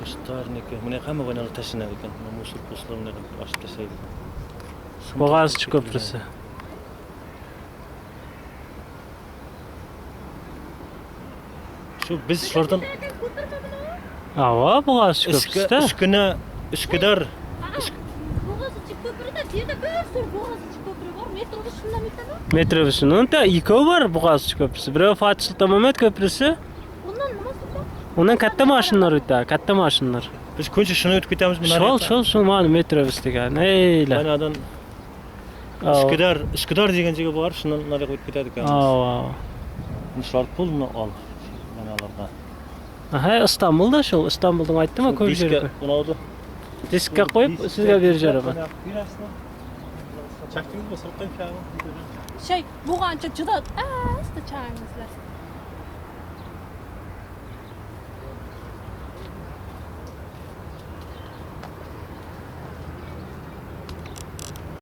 Кустарники. Мына hamma binalar tashlanadi ekan. Mana мусор postlar bunday qilib ochib tashlaydi ekan. Boğaziçi Köprüsü. Shu biz shulardan Ava Boğaziçi Köprüsü da. Üsküne Üsküdar Boğaziçi köprüde yerda bir sürü Boğaziçi köprü var. Metroda shundan o'tadi. Metrobüsünün da ikkovi var Boğaziçi Köprüsü. Biri Fatih Sultan Mehmet Köprüsü. Undan nimasi bor? Undan katta mashinalar o'tadi, katta mashinalar. Biz ko'ncha shuni o'tib ketamiz. Shol, shol, shol mana metrobüs degan. Eyla. Binadan Üsküdar, Üsküdar degan joyga borib, shundan nariga o'tib ketadi ekanmiz. Ava. Shular pulni ol binalarga. Aha, İstanbul'da shul. İstanbul'dan aytdim ko'p Diska yerga. unavdi. Diskka qo'yib sizga berib yuboraman. Chakdingiz bu sirtdan Şey, buğancha juda asta changizlar.